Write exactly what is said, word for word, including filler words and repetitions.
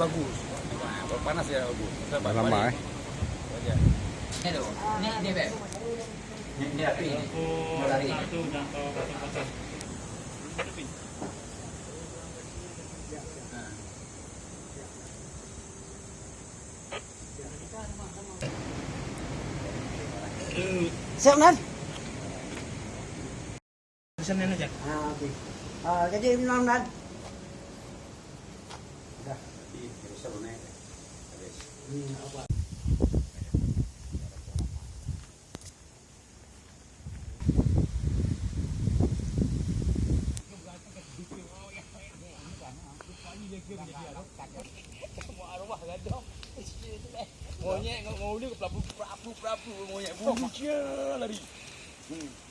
Bagus. Panas ya, bagus. Dah lama, eh. Hello. Ni, ni, Beb. Ni, ni api ni. Mau lari. Siap, Nan? Pesan Nan aja. Ah, okey. Ah, jadi, Nan, Nan. Dah. Ih, bisa bonek. Habis. Hmm, apa? Monyet ngon, ngon ulu pelapu, pelapu, pelapu, monyet bulu cia lari. Hmm.